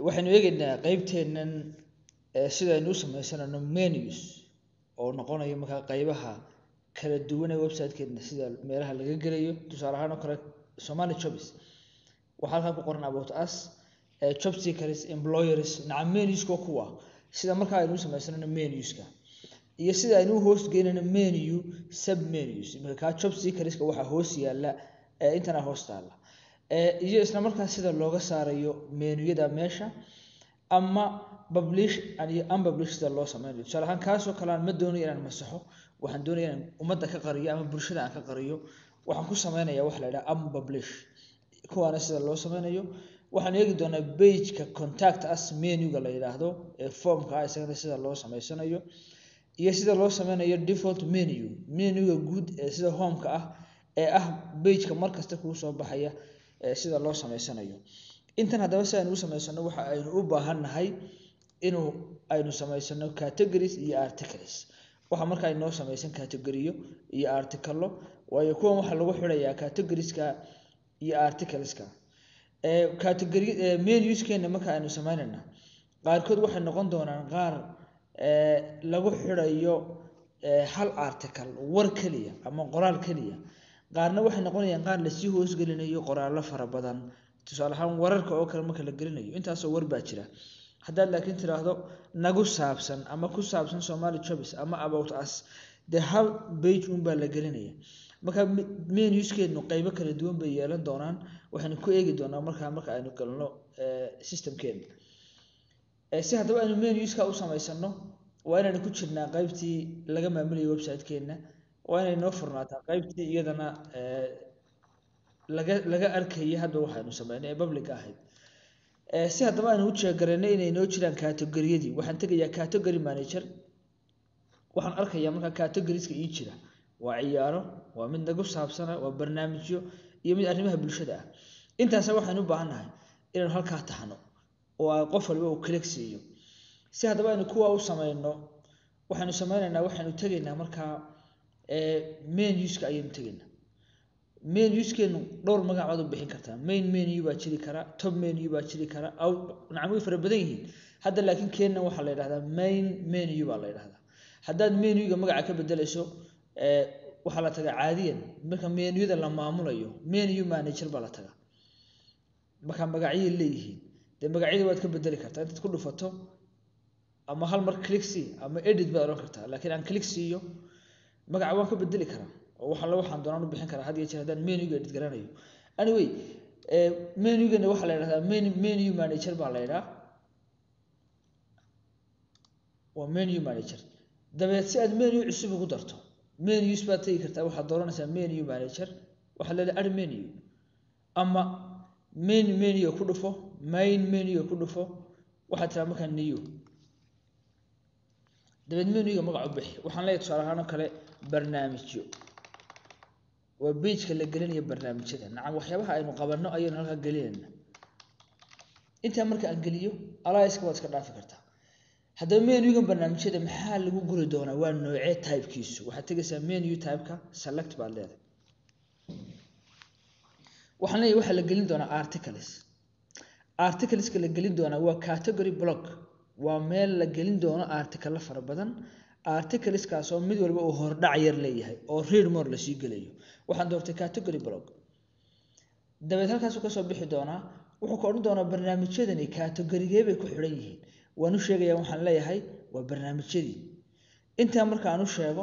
Waxaynu eegaynaa qeybteennan sidaynu u sameysanayno menus oo noqonaya markaa qeybaha kala duwan ee website-keena, sida meelaha laga gelayo. Tusaale ahaan oo kale Somali Jobs waxaa halkaa ku qoran about us, job seekers, employers. Nacam, menuska kuwa sida markaa aynu u sameysanayno menuska iyo sida aynu u hoos geynayno menu sub menus. Marka kaa job seekerska waxaa hoos yaalla intana hoos taalla, iyo isla markaa sida looga saarayo menuyada meesha ama publish iyo unpublish sida loo sameynayo. Tusaale ahaan kaasoo kale aan ma doonayo inaan masaxo, waxaan doonaya inaan ummadda ka qariyo ama bulshada aan ka qariyo. Waxaan ku sameynayaa waxa la yidhaha unpublish. Kuwaana sida loo sameynayo waxaan eegi doonaa pageka contact us menuga la yidhaahdo ee formka ah, isagana sida loo sameysanayo iyo sida loo sameynayo default menu, menuga guud ee sida homeka ah ee ah pageka markasta kuu soo baxaya sida loo sameysanayo. Intan haddaba si aynu u sameysano waxa aynu u baahan nahay inuu aynu sameysano categories iyo articles. Waxa markaa inoo sameysan categoriyo iyo articalo, waayo kuwan waxaa lagu xirayaa categorieska iyo articleska. Category menuskeena marka aynu sameynayna qaarkood waxay noqon doonaan qaar lagu xirayo hal article, war keliya ama qoraal keliya. Qaarna waxay noqonayaan qaar lasii hoosgelinayo qoraallo fara badan. Tusaale ahaan wararka oo kale marka la gelinayo intaasoo war baa jira. Haddaad laakiin tiraahdo nagu saabsan ama ku saabsan Somali Jobs ama about us, dee hal page un baa la gelinaya. Marka menuskeenu qeybo kala duwan bay yeelan doonaan. Waxaynu ku eegi doonaa markaa marka aynu galno systemkeena. Si haddaba aynu menuska u samaysano waa inaynu ku jirnaa qeybtii laga maamulayay website-keena, waa inay noo furnaataa qeybtii iyadana laga arkayay hadba waxaynu sameynay ee public ahayd. Si haddaba aynu u jeegarayno inay noo jiraan categoriyadii, waxaan tegayaa category manager. Waxaan arkayaa markaa categorieska ii jira waa ciyaaro, waa mid nagu saabsana, waa barnaamijyo iyo mid arrimaha bulshada ah. Intaas waxaynu u baahan nahay inaynu halkaa taxno oo ay qof walba uu click siiyo. Si haddaba aynu kuwa u sameyno waxaynu sameynaynaa, waxaynu tegaynaa markaa menuska ayaynu tegaynaa. Menuskeenu dhowr magac baad u bixin kartaa. Main menu baa jiri kara, top menu baa jiri kara, nacam way fara badan yihiin hadda, laakiin keenna waxaa la yidhahdaa main menu baa la yidhahdaa. Haddaad menuga magaca ka bedelayso waxaa la tagaa caadiyan marka menuyada la maamulayo menu manager baa la tagaa. Marka magacyay leeyihiin, dee magacyada waad ka bedeli kartaa intaad ku dhufato ama hal mar click sii ama edit baad odhan kartaa. Laakiin aan click siiyo magaca waan ka bedeli karaa oo wax alla waxaan doonaan u bixin karaa had iyo jeer haddaan menuga edit garanayo. Anyway, menugana waxaa la yidhahdaa menu manager baa la yidhaha, waa menu manager. Dabeed si aad menu cusub ugu darto menus baad tegi kartaa, waxaad dooranaysaa menu manager, waxaad leedahay add menu ama main menu ku dhufo, main menu ku dhufo, waxaad tiraa markaa new. Dabeed menuga magac u bixi. Waxaan leeyahay tusaale ahaan oo kale barnaamijyo, waa pageka la gelinayo barnaamijyada. Nacam, waxyaabaha aynu qabanno ayaynu halkaa gelinayna. Intaa marka aan geliyo alliska waad iska dhaafi kartaa. Haddaba menugan barnaamijyada maxaa lagu guri doonaa, waa noocee typekiisu? Waxaad tegaysaa menu typeka, select baad leedahay. Waxaan leeyahay waxaa la gelin doonaa articles. Articleska la gelin doonaa waa category block, waa meel la gelin doono articalo fara badan. Articleskaas oo mid walba uu hordhac yar leeyahay oo read more lasii gelayo. Waxaan doortay category block. Dabeed halkaasuu kasoo bixi doonaa, wuxuu ka odhan doonaa barnaamijyadani categorigee bay ku xidhan yihiin. Waan u sheegayaa, waxaan leeyahay waa barnaamijyadii. Intaa marka aan u sheego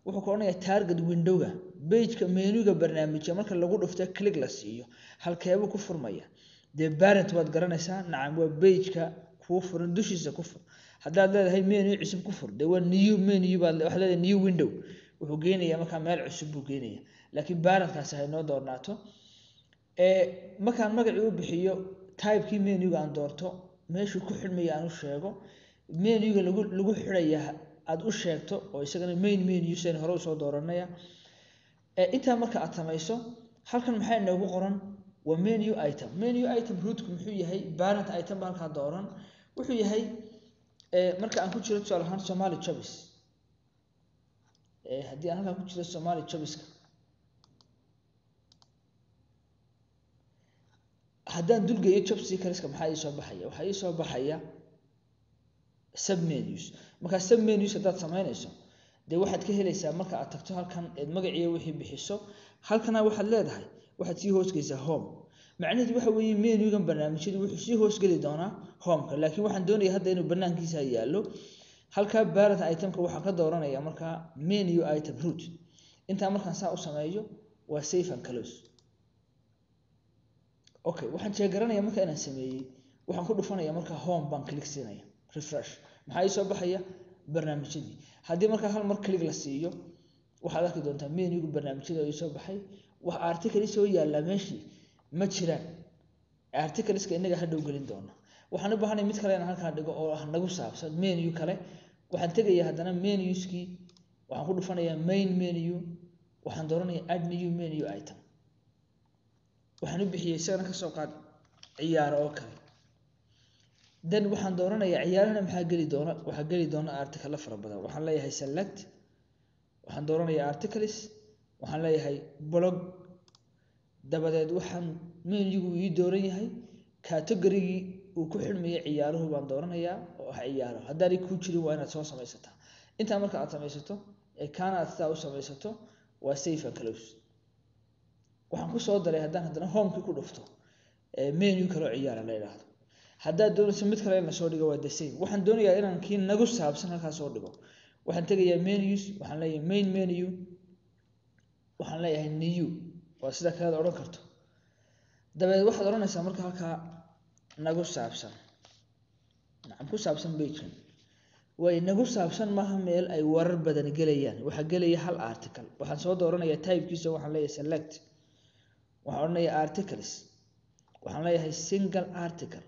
wuxuu ka odhanayaa target windowga pageka menuga barnaamijya marka lagu dhufto click la siiyo halkeebuu ku furmaya. Dee parent waad garanaysaa, nacam waa pageka kuu furan dushiisa ku fur. Haddaad leedahay menu cusub ku fur, dee waa new menu baad waxaad leedahay new window, wuxuu geenayaa markaa meel cusub buu geenayaa. Laakiin parentkaasi ha inoo doornaato. Markaan magacii u bixiyo typekii menuga aan doorto, meeshuu ku xidhmaya aan u sheego, menuga lagu xidhaya aad u sheegto oo isagana main menu sidaynu hore usoo dooranaya. Intaa marka aad samayso halkan maxaa inoogu qoran waa menu item. Menu item rootku muxuu yahay? Parent item baa halkaa dooran. Wuxuu yahay marka aan ku jiro tusaale ahaan Somali Jobs, haddii aan halkaa ku jiro Somali Jobska, Haddaan dulgeeyo job seekerska, maxaa ii soo baxaya? Waxaa ii soo baxaya submenus. Markaa submenus haddaad samaynayso, dee waxaad ka helaysaa marka aad tagto halkan eed magaciiyo wixii bixiso, halkana waxaad leedahay waxaad sii hoosgeysaa home. Macnaheedu waxa weeye menugan barnaamijyadu wuxuu sii hoosgeli doonaa homeka, laakiin waxaan doonaya hadda inuu banaankiisa yaallo. Halkaa parent itemka waxaan ka dooranaya markaa menu item root. Intaa markaan saa u sameeyo, waa save and close. Okay, waxaan jeegaranaya marka inaan sameeyey. Waxaan ku dhufanaya markaa home baan click siinaya, refresh. Maxaa ii soo baxaya? Barnaamijyadii. Haddii markaa hal mar click la siiyo, waxaad arki doontaa menuga barnaamijyada ii soo baxay. Wax article soo yaallaa meeshii ma jiraan. Articleska inaga hadhow gelin doona. Waxaan u baahanay mid kale inaan halkaa dhigo oo ah nagu saabsan, menu kale. Waxaan tegayaa haddana menuskii, waxaan ku dhufanayaa main menu, waxaan dooranayaa add new menu item. Waxaan u bixiyey isagana kasoo qaad ciyaaro oo kale. Then waxaan dooranayaa ciyaarahana. Maxaa geli doona? Waxaa geli doona article fara badan. Waxaan leeyahay select, waxaan dooranayaa articles, waxaan leeyahay blog. Dabadeed waxaan menugu ii dooran yahay, categorygii uu ku xidhmayay ciyaaruhu baan dooranayaa oo ah ciyaaro. Haddaanay kuu jirin, waa inaad soo samaysataa. Intaa marka aad samaysato ee kaana aad sidaa u samaysato, waa save and close. Waxaan ku soo daray, haddaan haddana homekii ku dhufto, menu kaloo ciyaara la idhaahdo. Haddaad doonayso mid kale in lasoo dhigo, waa the same. Waxaan doonayaa inaan kii nagu saabsan halkaa soo dhigo. Waxaan tegayaa menus, waxaan leeyahay main menu, waxaan leeyahay new, waa sida kalead odhan karto. Dabadeed waxaad odhanaysaa marka halkaa nagu saabsan, nacam, ku saabsan pagekan way nagu saabsan. Maaha meel ay warar badan gelayaan, waxaa gelaya hal article. Waxaan soo dooranayaa typekiisa, waxaan leeyahay select, waxaan odhanayaa articles, waxaan leeyahay single article.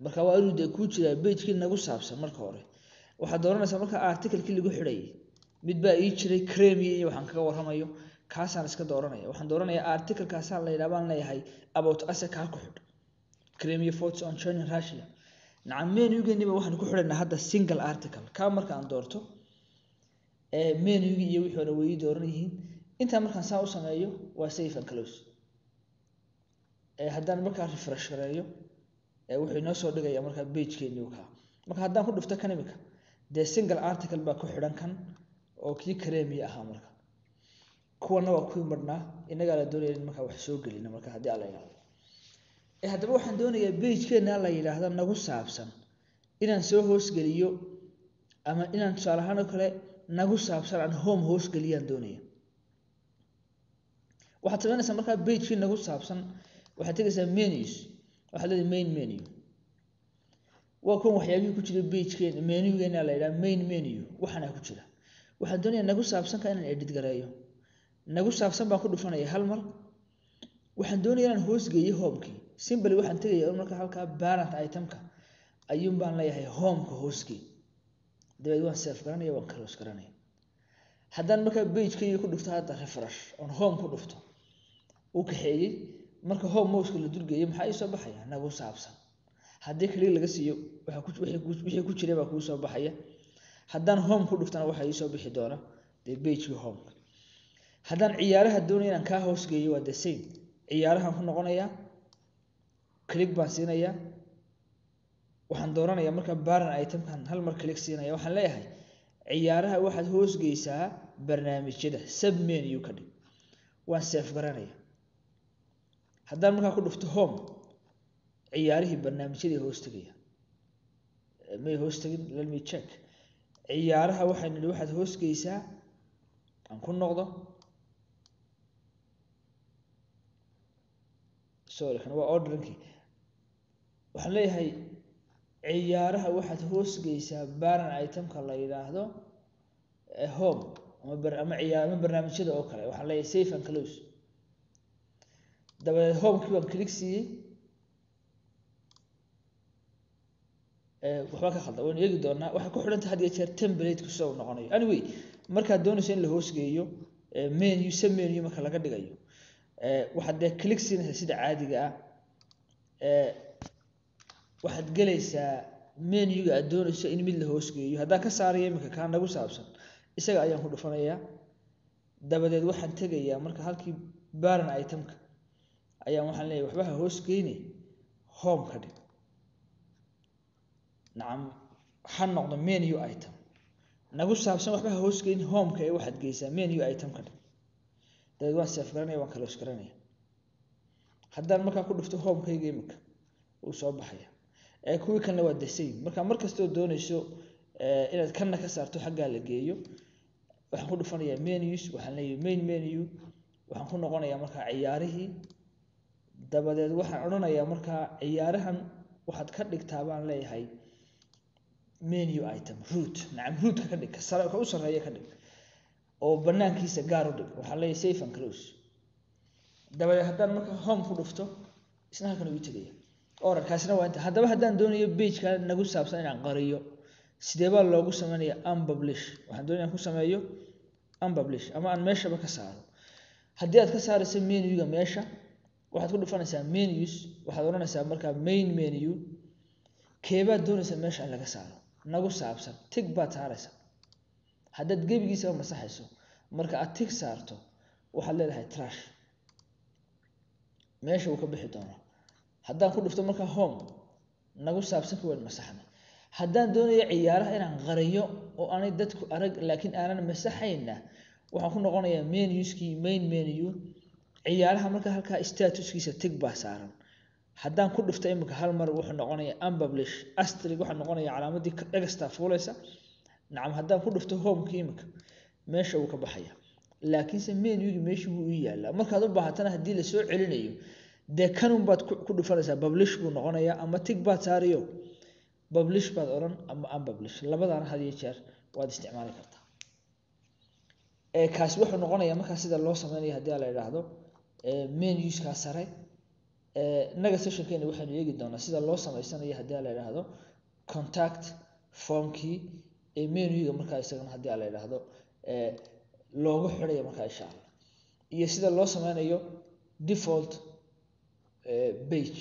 Marka waa inuu dee kuu jiraa pagekii nagu saabsan. Marka hore waxaad dooranaysaa marka articlekii lagu xidhayay. Mid baa ii jiray, Crimea iyo waxaan kaga warramayo, kaasaan iska dooranaya. Waxaan dooranayaa articlekaasaa la yidhaha, baan leeyahay about us, kaa ku xidh, Crimea votes on joining Russia. Nacam, menugeeniba waxaan ku xidhaynaa hadda single article. Kaa marka aan doorto, menugii iyo wixii hore way ii dooran yihiin. Intaa markaan saa u sameeyo, waa save and close. Haddaan markaa refresh gareeyo, wuxuu inoo soo dhigaya markaa pagekeenii kaa. Marka haddaan ku dhufto kan imika, dee single article baa ku xidhan kan oo kii Crimea ahaa. Marka kuwana waa kuwii marhnaa, innagaa la doonaya in markaa wax soo gelina. Marka haddii alla yidhahdo, haddaba waxaan doonayaa pagekeena la yidhaahdo nagu saabsan inaan soo hoosgeliyo, ama inaan tusaale ahaan oo kale nagu saabsan aan home hoosgeliyaan doonaya. Waxaad samaynaysaa markaa pagekii nagu saabsan, waxaad tegaysaa menus, waxaad leedahay main menu. Waa kuwan waxyaabihii ku jira pagekeena, menugeena la yidhaha main menu, waxaana ku jira. Waxaan doonayaa nagu saabsanka inaan edit gareeyo. Nagu saabsan baan ku dhufanaya hal mar. Waxaan doonaya inaan hoosgeeyo homekii. Simply waxaan tegayaa marka halkaa parent itemka ayuun baan leeyahay homeka hoosgey. Dabeed waan save garanaya, waan close garanaya. Haddaan markaa pagekayga ku dhufto hadda refresh oon home ku dhufto, uu kaxeeyey. Marka home mouseka la dulgeeyo, maxaa ii soo baxaya? Nagu saabsan. Haddii click laga siiyo, wixii ku jiray baa kuu soo baxaya. Haddaan home ku dhuftana, waxaa ii soo bixi doona dee pagekii homeka. Haddaan ciyaaraha doonayo inaan kaa hoosgeeyo, waa the same. Ciyaarahan ku noqonayaa, click baan siinayaa. Waxaan dooranayaa marka parent itemkan, hal mar click siinaya. Waxaan leeyahay ciyaaraha waxaad hoosgeysaa barnaamijyada, sub menu ka dhig. Waan save garanaya. Haddaan markaa ku dhufto home, ciyaarihii barnaamijyadii hoos tegaya. May hoos tegin? Let me check. Ciyaaraha waxaan nidhi waxaad hoosgeysaa, aan ku noqdo, sorry, kan waa orderinkii. Waxaan leeyahay ciyaaraha waxaad hoosgeysaa parent itemka la yidhaahdo home ama ciyaar ama barnaamijyada oo kale. Waxaan leeyahay save and close. Dabadeed homekii baan click siiyey. Waxba ka khaldan, waynu eegi doonaa. Waxay ku xidhan tahay had iyo jeer template-ku sida uu noqonayo. Anyway, markaad doonayso in la hoosgeeyo menu, sub menu marka laga dhigayo, waxaad dee click siinaysaa sida caadiga ah. Waxaad gelaysaa menuga aad doonayso in mid la hoosgeeyo. Haddaan ka saarayo iminka kaa nagu saabsan, isaga ayaan ku dhufanayaa. Dabadeed waxaan tegayaa marka halkii parent itemka. Ayaan waxaan leeyahay waxba ha hoos geyne, home ka dhig. Nacam, ha noqdo menu item nagu saabsan. Waxba ha hoos geyn homeka ee waxaad geysaa menu item ka dhig. Dabeed waan save garanaya, waan close garanaya. Haddaan markaa ku dhufto homekayga imika, wuu soo baxaya. Ee kuwii kalena waa the same. Marka mar kastoo doonayso inaad kanna ka saarto xaggaa la geeyo, waxaan ku dhufanayaa menus, waxaan leeyahay main menu, waxaan ku noqonayaa markaa ciyaarihii. Dabadeed waxaan odhanayaa markaa ciyaarahan waxaad ka dhigtaa, baan leeyahay, menu item root. Nacam, rootka ka dhig, ka sare, ka u sarreeya ka dhig oo banaankiisa gaar u dhig. Waxaan leeyahay save and close. Dabadeed haddaan marka home ku dhufto, isna halkan ugu tegaya. Orarkaasina waa inta. Haddaba haddaan doonayo pageka nagu saabsan inaan qariyo, sidee baa loogu sameynaya unpublish? Waxaan doonaya ku sameeyo unpublish ama aan meeshaba ka saaro. Haddii aad ka saarayso menuga meesha, waxaad ku dhufanaysaa menus, waxaad odhanaysaa markaa main menu. Keebaad doonaysaa meesha in laga saaro? Nagu saabsan tick baad saaraysaa. Haddaad gebigiisaba masaxayso, marka aad tick saarto, waxaad leedahay trash, meesha wuu ka bixi doonaa. Haddaan ku dhufto markaa home, nagu saabsanka waan masaxnay. Haddaan doonayo ciyaaraha inaan qariyo oo aanay dadku arag laakiin aanan masaxayna, waxaan ku noqonayaa menuskii, main menu, ciyaaraha. Marka halkaa statuskiisa tick baa saaran. Haddaan ku dhufto imika hal mar, wuxuu noqonayaa unpublish, asterisk waxaa noqonaya calaamadii extra fuulaysa. Nacam, haddaan ku dhufto homekii imika, meesha wuu ka baxaya, laakiinse menugii meeshii wuu ii yaalaa. Markaad u baahatana, haddii lasoo celinayo, dee kanun baad ku dhufanaysaa, publish buu noqonayaa, ama tick baad saariyo publish baad odhan ama unpublish. Labadaana had iyo jeer waad isticmaali kartaa. Kaasi wuxuu noqonayaa markaa sida loo sameynayo haddii la idhaahdo menuskaa sare. Naga sessionkeena waxaynu eegi doonaa sida loo sameysanayo haddii la idhaahdo contact formkii ee menuga markaa isagana haddii la idhaahdo loogu xidhayo markaa, insha Allah, iyo sida loo sameynayo default page.